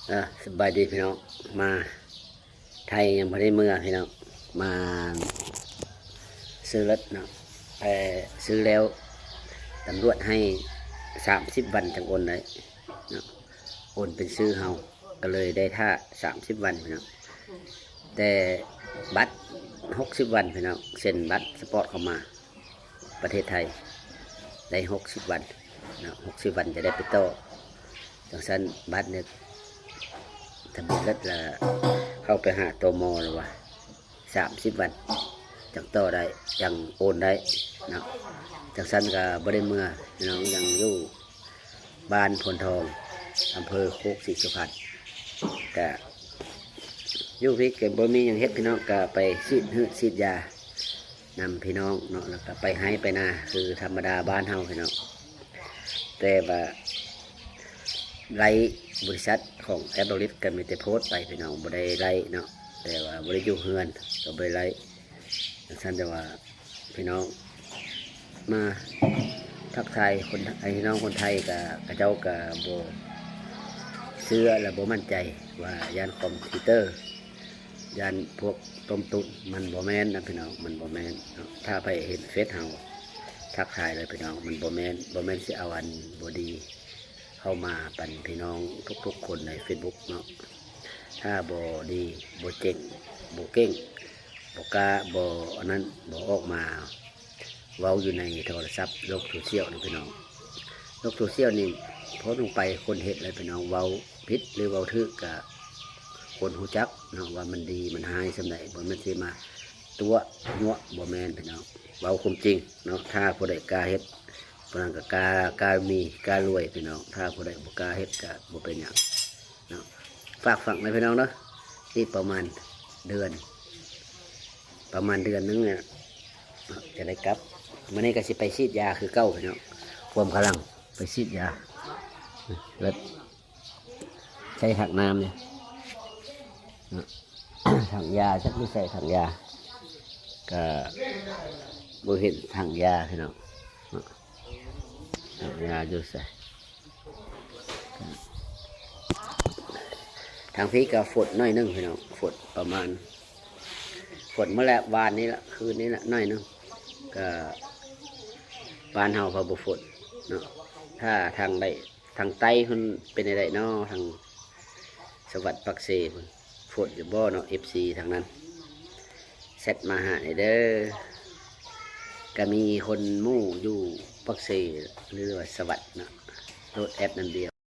ເອີ ສະບາຍດີພີ່ນ້ອງ ມາໄທຍັງບໍ່ໄດ້ເມືອພີ່ນ້ອງ ມາຊື້ລົດເນາະ ແຕ່ຊື້ແລ້ວຕຳຫຼວດໃຫ້ສາມສິບວັນຈັ່ງໂອນໄດ້ເນາະ ໂອນເປັນຊື່ເຮົາ ກໍເລີຍໄດ້ຖ້າສາມສິບວັນພີ່ນ້ອງ ແຕ່ບັດຫົກສິບວັນພີ່ນ້ອງ ເຊັນບັດສະປອດເຂົ້າມາ ປະເທດໄທໄດ້ຫົກສິບວັນເນາະ ຫົກສິບວັນຈະໄດ້ໄປຕໍ່ ຈັ່ງຊັ້ນບັດນີ້ທະບຽນລົດລະເຂົ້າໄປຫາ ຕມ ລະວ່າສາມສິບວັນຈັ່ງຕໍ່ໄດ້ ຈັ່ງໂອນໄດ້ເນາະ ຈັ່ງຊັ້ນກໍບໍ່ໄດ້ເມືອພີ່ນ້ອງ ຍັງຢູ່ ບ້ານໂພນທອງ ອຳເພີໂຄກສີສຸພັນ ກະຢູ່ພີ້ກໍບໍ່ມີຫຍັງເຮັດພີ່ນ້ອງ ກະໄປສີດຮືດສີດຢານຳພີ່ນ້ອງເນາະ ແລ້ວກະໄປໄຮ່ໄປນາຄືທຳມະດາບ້ານເຮົາພີ່ນ້ອງ ແຕ່ວ່າໄລບລິສັດຂອງແອັບໂຕລິດກໍມີແຕ່ໂພສໄປພີ່ນ້ອງ ບໍ່ໄດ້ໄລເນາະ ແຕ່ວ່າບໍ່ໄດ້ຢູ່ເຮືອນກໍບໍ່ໄດ້ໄລ ຈັ່ງຊັ້ນ ແຕ່ວ່າ ພີ່ນ້ອງມາທັກທາຍຄົນ ພີ່ນ້ອງຄົນໄທກະ ເຂົາເຈົ້າກະບໍ່ເຊື່ອ ແລະ ບໍ່ໝັ້ນໃຈວ່າຢ້ານຄອມພິວເຕີ ຢ້ານພວກຕົ້ມຕຸ້ນ ມັນບໍ່ແມ່ນນະພີ່ນ້ອງ ມັນບໍ່ແມ່ນເນາະ ຖ້າໃຜເຫັນເຟສເຮົາທັກທາຍເລີຍພີ່ນ້ອງ ມັນບໍ່ແມ່ນ ບໍ່ແມ່ນຊິເອົາອັນບໍ່ດີເຂົ້າມາປັນພີ່ນ້ອງທຸກໆຄົນໃນເຟສບຸກເນາະ ຖ້າບໍ່ດີ ບໍ່ເກັ່ງ ບໍ່ເກັ່ງ ບໍ່ກ້າ ບໍ່ອັນນັ້ນ ບໍ່ອອກມາເວົ້າຢູ່ໃນໂທລະສັບໂລກໂຊຊຽວນະພີ່ນ້ອງ ໂລກໂຊຊຽວນີ້ໂພສລົງໄປຄົນເຫັນແລ້ວພີ່ນ້ອງ ເວົ້າຜິດຫຼືເວົ້າຖືກກະຄົນຮູ້ຈັກເນາະ ວ່າມັນດີມັນຮ້າຍສ່ຳໃດ ບໍ່ແມ່ນຊິມາຕົວະຍົວະ ບໍ່ແມ່ນພີ່ນ້ອງ ເວົ້າຄວາມຈິງເນາະ ຖ້າຜູ້ໃດກ້າເຮັດ ຜູ້ນັ້ນກໍກ້າ ກ້າມີ ກ້າລວຍພີ່ນ້ອງ ຖ້າຜູ້ໃດບໍ່ກ້າເຮັດກໍບໍ່ເປັນຫຍັງເນາະ ຝາກຝັງນະພີ່ນ້ອງເນາະ ອີກປະມານເດືອນ ປະມານເດືອນໜຶ່ງນີ້ແຫຼະ ຈະໄດ້ກັບ ມື້ນີ້ກໍຊິໄປສີດຢາຄືເກົ່າພີ່ນ້ອງ ພວມກຳລັງໄປສີດຢາ ແລ້ວໃສ່ຖັງນ້ຳນີ້ເນາະ ຖັງຢາ ຈັກຢູ່ໃສຖັງຢາ ກໍບໍ່ເຫັນຖັງຢາພີ່ນ້ອງເນາະ ຖັງຢາຢູ່ໃສ ທາງພີ້ກໍຝົນໜ້ອຍໜຶ່ງພີ່ນ້ອງ ຝົນປະມານ ຝົນມື້ແລະ ວານນີ້ລະ ຄືນນີ້ລະ ໜ້ອຍໜຶ່ງ ກໍບ້ານເຮົາເຂົາບໍ່ຝົນເນາະ ຖ້າທາງໃດ ທາງໃຕ້ພຸ້ນເປັນຈັ່ງໃດເນາະ ທາງສະຫວັດ ປາກເຊພຸ້ນ ຝົນຢູ່ບໍ່ເນາະ ເອັຟຊີທາງນັ້ນ ແຊັດມາຫາແດ່ເດີ ກໍມີຄົນໝູ່ຢູ່ປາກເຊ ຫຼືວ່າສະຫວັດເນາະ ໂຫຼດແອັບນັ້ນດຽວ